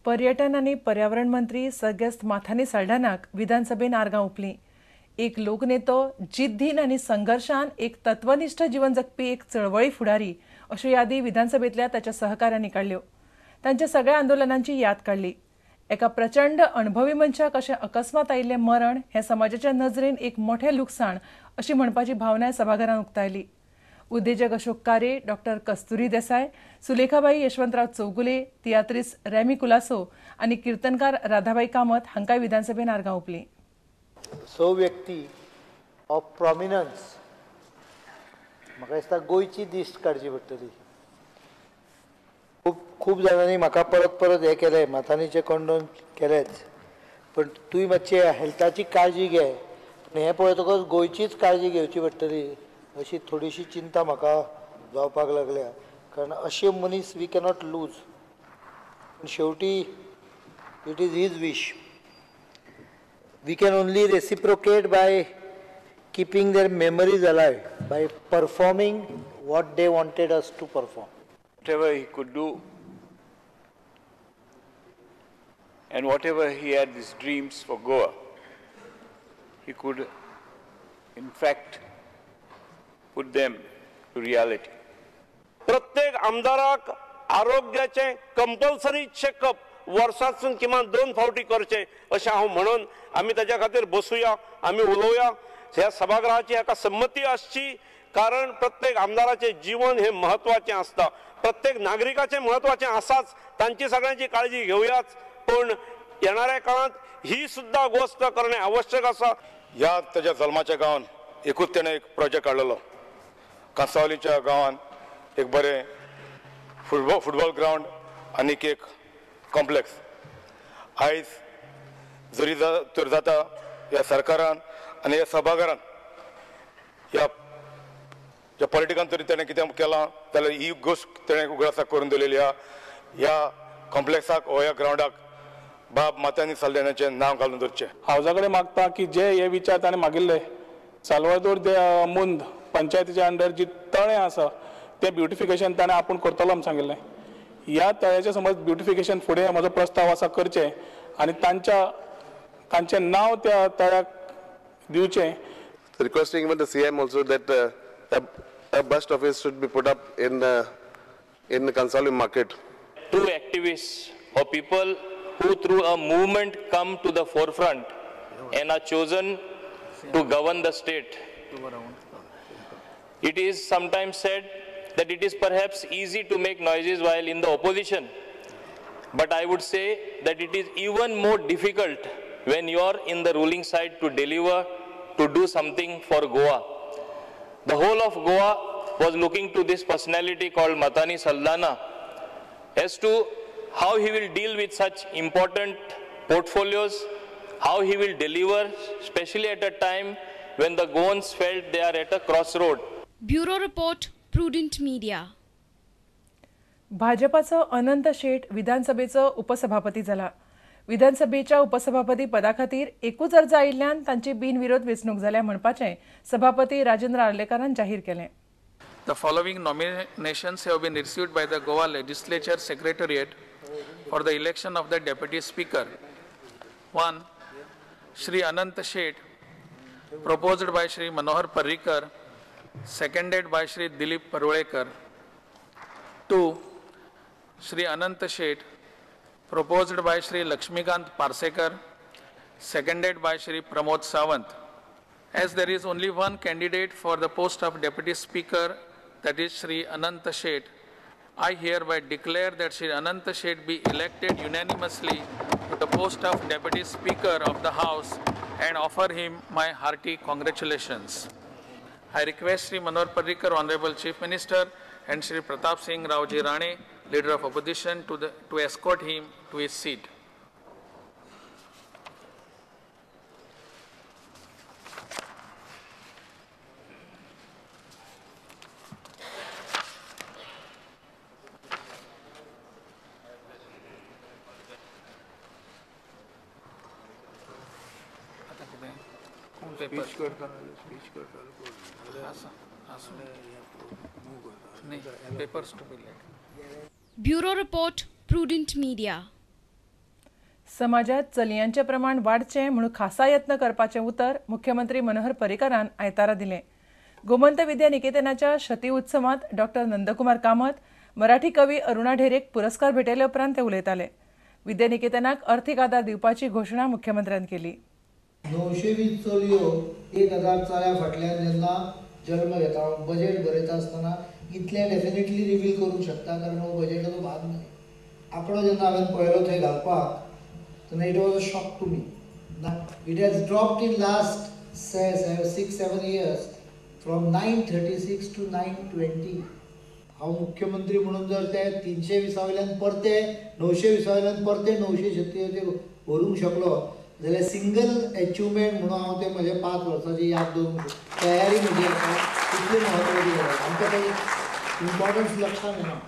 पर्यटन आनी पर्यावरण मंत्री सर्गेस्त माथानी साल्ढाणाक विधानसभेन आर्गां ओंपलीं. एक लोकनेतो, जिद्दीन आनी संघर्शान एक तत्वनिश्ठ जीवन जगपी एक चळवळी फुडारी अश्यो यादी विधानसभेंतल्या ताच्या सहकाऱ्यांनी काडल्यो. तांच्या सगळ्या आंदोलनांची याद काडली. एका प्रचंड अणभवी मनशाक अशें अकस्मात आयिल्लें मरण हें समाजाच्या नजरेन एक मोठें लुकसाण अशी म्हणपाची भावनाय सभाघरान उक्तायली. उद्देजक अशोक कारे, डॉक्टर कस्तुरी देसाय, सुलेखाबाई यशवंतराव चौगुले, तियात्रिस्त रॅमी कुलासो आनी किर्तनकार राधाबाई कामत हांकांय विधानसभेन आर्गां ओंपलीं. स व्यक्ती ऑफ प्रॉमिनन्स म्हाका दिसता गोंयची दिश्ट काडची पडटली. खूब खूब जाणांनी म्हाका परत परत हें केलें, माथानीचें कंडोन केलेंच, पण तुवें मातशी हेल्थाची काळजी घे. पूण हें पळयतकच गोंयचीच काळजी घेवची पडटली अशी थोडीशी चिंता म्हाका जावपाक लागल्या, कारण अशे मनीस we cannot lose. पूण शेवटी it is his wish. We can only reciprocate by keeping their memories alive, by performing what they wanted us to perform. Whatever he could do and whatever he had these dreams for Goa, he could in fact put them to reality. प्रत्येक आमदाराक आरोग्याचे compulsory checkup वर्सांतसून किमान 2 फावटी करचें अशें हांव म्हणून आमी ताच्या खातीर बसुया, आमी उलोवया. ह्या सभागृहाची हाका संमती आसची, कारण प्रत्येक आमदाराचें जीवन हें म्हत्वाचें आसता, प्रत्येक नागरिकाचें म्हत्वाचें आसाच, तांची सगळ्यांची काळजी घेवयाच, पूण येणाऱ्या काळांत ही सुद्दां गोश्ट करणे आवश्यक आसा. ह्या ताच्या जल्माच्या गांवान एकूच तेणें एक प्रोजेक्ट काडलेलो, कांसावलीच्या गांवान एक बरें फुटबॉल ग्रावंड आनीक एक कॉम्प्लेक्स. आयज जरी तर जाता ह्या सरकारान आनी ह्या सभाघरान ह्या ज्या पॉलिटिकान तरी तेणें कितें केलां जाल्यार ही गोश्ट तेणें उगडासाक करून दिलेली आहा. ह्या कॉम्प्लेक्साक वा ह्या ग्रावंडाक बाब माथानी साल्ढाणाचें नांव घालून दवरचें. हावजा कडेन मागता की जे हे विचार ताणें मागिल्ले, साल्वादोर दे मुंद पंचायतीच्या अंडर जी तळें आसा तें ब्युटिफिकेशन ताणें आपूण करतलो म्हूण सांगिल्लें. ह्या तळ्याचें समज ब्युटिफिकेशन फुडें म्हजो प्रस्ताव आसा करचें आनी तांचें नांव त्या तळ्याक दिवचें. Requesting even the CM also that a bust office should be put up in the Cansaulim market. True activists or people who through a movement come to the forefront and are chosen to govern the state. It is sometimes said that it is perhaps easy to make noises while in the opposition, but I would say that it is even more difficult when you are in the ruling side to deliver, to do something for Goa. The whole of Goa was looking to this personality called Mathani Saldanha as to how he will deal with such important portfolios, how he will deliver, especially at a time when the Goans felt they are at a crossroad. Bureau Report, Prudent Media. भाजपाचो अनंत शेट विधानसभेचो उपसभापती जाला. विधानसभेच्या उपसभापती पदा खातीर एकूच अर्ज आयिल्ल्यान तांची बिनविरोध वेंचणूक जाल्या म्हणपाचें सभापती राजेंद्र आर्लेकारान जाहीर केलें. The following nominations have been received by the Goa Legislature Secretariat for the election of the Deputy Speaker. 1. Shri Anant Shet, proposed by Shri Manohar Parrikar, seconded by Shri Dilip Parulekar. 2. Shri Anant Shet, proposed by Shri Lakshmikant Parsekar, seconded by Shri Pramod Sawant. As there is only one candidate for the post of Deputy Speaker, that is Shri Anant Shet, I hereby declare that Shri Anant Shet be elected unanimously to the post of Deputy Speaker of the House and offer him my hearty congratulations. I request Shri Manohar Parrikar, Honorable Chief Minister, and Shri Pratap Singh Raoji Rane, Leader of Opposition, to escort him to his seat. Bureau Report, Prudent Media. समाजात चलयांचें प्रमाण वाडचें म्हणून खासा यत्न करपाचें उतर मुख्यमंत्री मनोहर पर्रीकारान आयतारा दिलें. गोमंत विद्या निकेतनाच्या शती उत्सवांत डॉक्टर नंदकुमार कामत, मराठी कवी अरुणा ढेरेक पुरस्कार भेटयले उपरांत ते उलयताले. विद्या निकेतनाक अर्थीक आदार दिवपाची घोशणा मुख्यमंत्र्यान केली. 920 चलयो 1000 चल्या फाटल्यान जेन्ना जल्म घेता, बजेट बरयता आसतना इतलें डेफिनेटली रिवील करूंक शकता, कारण हो बजेटाचो भाग न्हय. आंकडो जेन्ना हांवें पळयलो थंय घालपाक तेन्ना it was a shock to me. It has dropped in last 6-7 years from 936 to 920. हांव मुख्यमंत्री म्हणून जर ते 320 वयल्यान परते 920 वयल्यान परते 936 व्हरूंक शकलो जाल्यार सिंगल एचिवमेंट म्हणून हांव ते म्हजे 5 वर्सांची याद दवरूंक शकता. तयारी म्हजी आसा तितली म्हत्वाची गजाल. आमकां ते इम्पॉर्टन्स लक्षांत येना.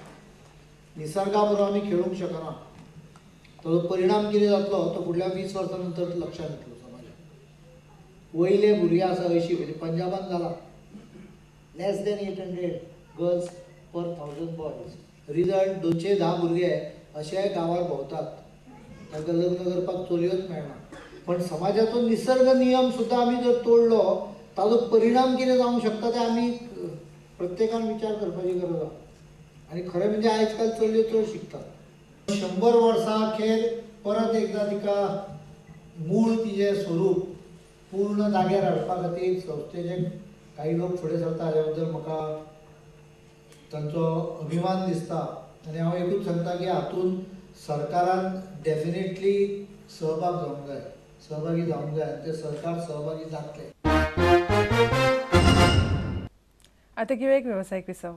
निसर्गा बरोबर आमी खेळूंक शकना, ताजो परिणाम कितें जातलो तो फुडल्या 20 वर्सां नंतर लक्षांत येतलो समाजाक. वयले भुरगे आसा 80 म्हणजे पंजाबान जाला less than 800 girls per 1000 boys. Result 210 भुरगे अशे गांवार भोंवतात, तांकां लग्न करपाक चलयोच मेळना. पण समाजाचो निसर्ग नियम सुद्दां आमी जर तोडलो ताजो परिणाम कितें जावंक शकता ते आमी प्रत्येकान विचार करपाची गरज आसा. आनी खरें म्हणजे आयज काल चलयो चड शिकतात. 100 वर्सां अखेर परत एकदां तिका मूळ तिजें स्वरूप पूर्ण जाग्यार हाडपा खातीर संस्थेचे काही लोक फुडें सरता हाज्या बद्दल म्हाका तांचो अभिमान दिसता. आनी हांव एकूच सांगता की हातूंत सरकारान डेफिनेटली सहभाग जावंक जाय, सहभागी जावंक जाय आनी ते सरकार सहभागी जातले. आतां घेवया एक वेवसायीक विसव.